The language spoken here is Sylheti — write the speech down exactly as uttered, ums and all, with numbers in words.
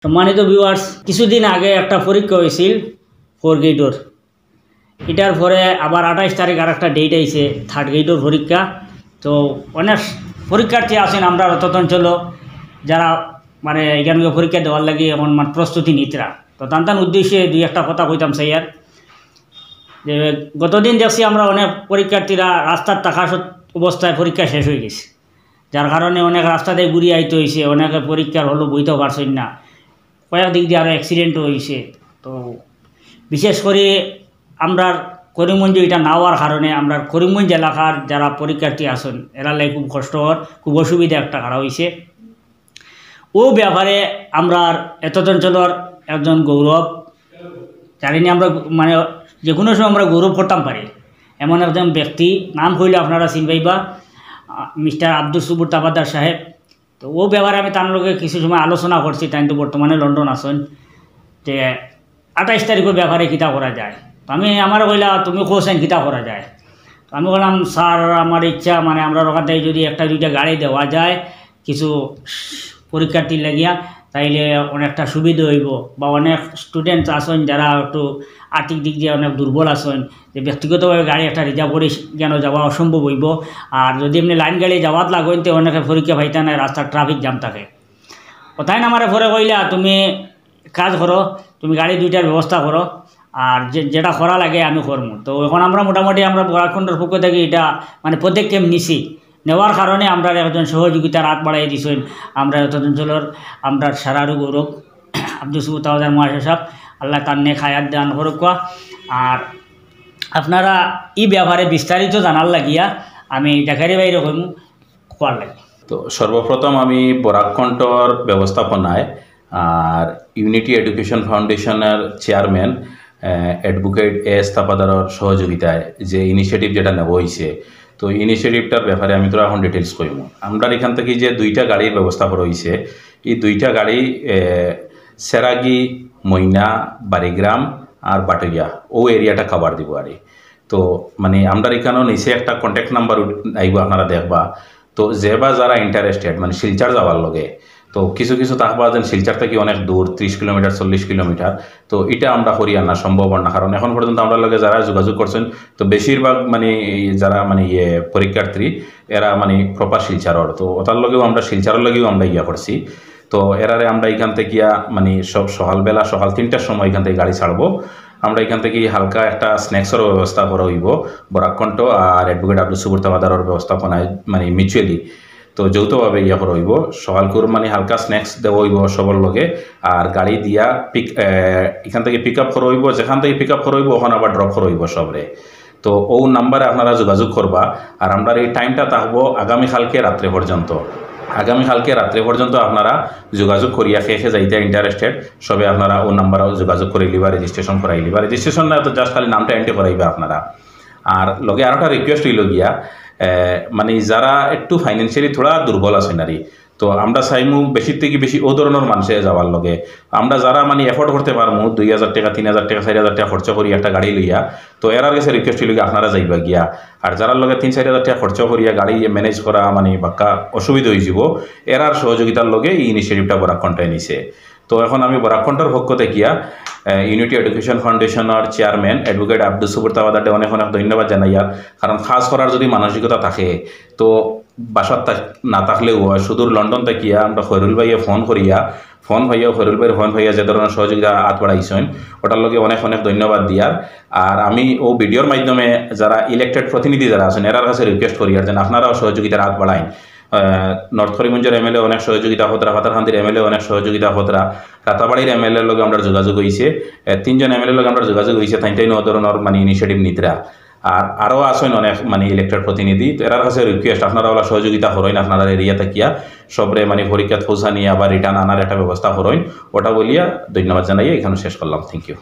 সম্মানিত ভিউয়ার্স, কিছুদিন আগে একটা পরীক্ষা হয়েছিল ফোর গ্রেডর। এটার পরে আবার আঠাইশ তারিখ আর একটা ডেট আইছে থার্ড গ্রেডর পরীক্ষা। তো অনেক পরীক্ষার্থী আছেন আমরা রতত অঞ্চল, যারা মানে এখানকে পরীক্ষা দেওয়ার লাগি এখন মানে প্রস্তুতি নিতরা। তো তান তান উদ্দেশ্যে দুই একটা কথা কইতাম চাইয়ার যে গতদিন দেখছি আমরা অনেক পরীক্ষার্থীরা রাস্তার থাকা সত-, অবস্থায় পরীক্ষা শেষ হয়ে গেছে, যার কারণে অনেক রাস্তাতে ঘুরি আইতে হয়েছে, অনেকে পরীক্ষার হলো বইতেও পারছেন না। কয়েক দিক দিয়ে আরও অ্যাক্সিডেন্টও হয়েছে। তো বিশেষ করে আমরার করিমগঞ্জ এটা না হওয়ার কারণে আমরার করিমগঞ্জ এলাকার যারা পরীক্ষার্থী আছেন, এরা লাই খুব কষ্ট হওয়ার, খুব অসুবিধা একটা খাড়া হয়েছে। ও ব্যাপারে আমরার এতদ অঞ্চলর একজন গৌরব, জানি না আমরা মানে যে কোনো সময় আমরা গৌরব করতাম পারি এমন একজন ব্যক্তি, নাম কইলে আপনারা চিনবাইবা, আহ, মিস্টার আব্দুস সবুর তাবাদার সাহেব। তো ও ব্যাপারে আমি তার লগে কিছু সময় আলোচনা করছি, তাই তো বর্তমানে লন্ডন আছেন। যে আঠাইশ তারিখের ব্যাপারে কিতা করা যায়, তো আমি আমার কইলা, "তুমি কোসেন কিতা করা যায়?" তো আমি বললাম, "স্যার, আমার ইচ্ছা মানে আমরা ওখান থেকে যদি একটা দুইটা গাড়ি দেওয়া যায় কিছু পরীক্ষার্থীর লাগিয়া, তাইলে অনেকটা সুবিধা হইব, বা অনেক স্টুডেন্ট আছেন যারা একটু আর্থিক দিক দিয়ে অনেক দুর্বল আছেন, যে ব্যক্তিগতভাবে গাড়ি একটা রিজার্ভ করে যেন যাওয়া অসম্ভব হইব। আর যদি এমনি লাইন গাড়ি যাওয়াত লাগেন, তো অনেকে পরীক্ষা পাইতা না, রাস্তার ট্রাফিক জ্যাম থাকে।" ও তাই না আমারে পরে কইলা, "তুমি কাজ করো, তুমি গাড়ি দুইটার ব্যবস্থা করো, আর যে-, যেটা করা লাগে আমি করমু।" তো এখন আমরা মোটামুটি আমরা বরাক কন্ঠর পক্ষ থেকে এটা মানে পদক্ষেপ নিছি, নেওয়ার কারণে আমরা একজন সহযোগিতার হাত বাড়াই দিছেন। আমরা এতদ অঞ্চলর আমরা সারারু গৌরব আব্দুস সবুর তাবাদার মহাশয় সাহেব, আল্লাহ তার নেক হায়াত দান করুক। আর আপনারা এই ব্যাপারে বিস্তারিত জানার লাগিয়া আমি জাকারি ভাইরে কইমু, কোয়ার লাগি। তো সর্বপ্রথম আমি বরাক কন্ঠর ব্যবস্থাপনায় আর ইউনিটি এডুকেশন ফাউন্ডেশনের চেয়ারম্যান, আহ, অ্যাডভোকেট এ এস তাপাদারর সহযোগিতায় যে ইনিশিয়েটিভ যেটা নেওয়া হয়েছে, তো ইনিশিয়েটিভটার ব্যাপারে আমি তোরা এখন ডিটেলস কইমু। আমরা এখান থেকে যে দুইটা গাড়ির ব্যবস্থা করা হয়েছে, এই দুইটা গাড়ি, আহ, সেরাগি, মইনা, বারিগ্রাম আর বাটইয়া, ও এরিয়াটা কভার দিব আর কি। তো মানে আমরা এখানেও নিচে একটা কন্ট্যাক্ট নাম্বার আইব, আপনারা দেখবা। তো যে বা যারা ইন্টারেস্টেড মানে শিলচর যাওয়ার লগে, তো কিছু কিছু থাকবা যেন শিলচর থেকে অনেক দূর, ত্রিশ কিলোমিটার, চল্লিশ কিলোমিটার, তো এটা আমরা করি আনা সম্ভব না, কারণ এখন পর্যন্ত আমরা লগে যারা যোগাযোগ করছেন, তো বেশিরভাগ মানে এই যারা মানে ইয়ে পরীক্ষার্থী, এরা মানে প্রপার শিলচরর, তো ওটার লগেও আমরা শিলচরর লগেও আমরা ইয়া করছি। তো এরারে আমরা এখান থেকে গিয়া মানে সব সকালবেলা সকাল তিনটার সময় এখান থেকে গাড়ি ছাড়বো। আমরা এখান থেকে হালকা একটা স্ন্যাক্সর ব্যবস্থা করা হইব, বরাক কন্ঠ আর অ্যাডভোকেট আব্দুস সবুর তাবাদারর ব্যবস্থাপনায় মানে মিউচুয়ালি, তো যৌথভাবে ইয়া করা হইব। সকালকুর মানে হালকা স্ন্যাক্স দেওয়া হইব সবর লগে, আর গাড়ি দিয়া পিক এখান থেকে পিক আপ করা হইব, যেখান থেকে পিক আপ করা হইব ওখানে আবার ড্রপ করা হইব সবরে। তো ও নাম্বারে আপনারা যোগাযোগ করবা। আর আমরা এই টাইমটা থাকবো আগামীকালকে রাত্রে পর্যন্ত। আগামীকালকে রাত্রে পর্যন্ত আপনারা যোগাযোগ করিয়া কে কে যাইতে ইন্টারেস্টেড, সবে আপনারা ও নাম্বারও যোগাযোগ করে লিবা, রেজিস্ট্রেশন করাই লিবা। রেজিস্ট্রেশন না তো জাস্ট খালি নামটা এন্ট্রি করাইবা আপনারা। আর লগে আর একটা রিকোয়েস্ট হইল গিয়া, এ, মানে যারা একটু ফাইন্যান্সিয়ালি থোড়া দুর্বল আছেন আর কি, তো আমরা চাইমু বেশি থেকে বেশি ও ধরনের মানুষে যাওয়ার লগে। আমরা যারা মানে এফোর্ড করতে পারমু দুই হাজার টাকা, তিন হাজার টাকা, চার হাজার টাকা খরচ করি একটা গাড়ি লইয়া, তো এরার কাছে রিকোয়েস্ট হইল গিয়া আপনারা যাইবা গিয়া। আর যারার লগে তিন চার হাজার টাকা খরচ করিয়া গাড়ি ম্যানেজ করা মানে বাক্কা অসুবিধা হয়ে যাব, এরার সহযোগিতার লগে এই ইনিশিয়েটিভটা বরাক কন্ঠায় নিছে। তো এখন আমি বরাক কন্ঠার পক্ষ থেকে গিয়া, আহ, ইউনিটি এডুকেশন ফাউন্ডেশনের চেয়ারম্যান অ্যাডভোকেট আব্দুস সবুর তাবাদারকে অনেক অনেক ধন্যবাদ জানাইয়ার। কারণ কাজ করার যদি মানসিকতা থাকে, তো বাসাত থাক-, না থাকলেও হয়, সুদূর লন্ডন থাকিয়া আমরা খয়রুল ভাইয়ে ফোন করিয়া, ফোন পাইয়া খয়রুল ভাইয়ের ফোন পাইয়া যে ধরনের সহযোগিতা হাত বাড়াইছেন, ওটার লগে অনেক অনেক ধন্যবাদ দিয়ার। আর আমি ও ভিডিওর মাধ্যমে যারা ইলেক্টেড প্রতিনিধি যারা আছেন, এরার কাছে রিকোয়েস্ট করি আর যেন আপনারাও সহযোগিতার হাত বাড়াইন। আহ, নর্থ করিমগঞ্জের এমএলএ অনেক সহযোগিতা করতরা, পাথারকান্দির এমএলএ অনেক সহযোগিতা করতরা, রাতাবাড়ির এমএলএর লগে আমরা যোগাযোগ হইছে, আহ, তিনজন এমএলএর লগে আমরা যোগাযোগ হইছে, তাইন তাইন ও ধরনের মানে ইনিশিয়েটিভ নিতরা। আর আরও আছেন অনেক মানে ইলেক্টেড প্রতিনিধি, তো এরার কাছে রিকোয়েস্ট আপনারা ওলা সহযোগিতা করইন, আপনারা এরিয়া থাকিয়া সবরে মানে পরীক্ষাত পৌঁছানি আবার রিটার্ন আনার একটা ব্যবস্থা করইন, ওটা বলিয়া ধন্যবাদ জানাইয়া এখানে শেষ করলাম। Thank you.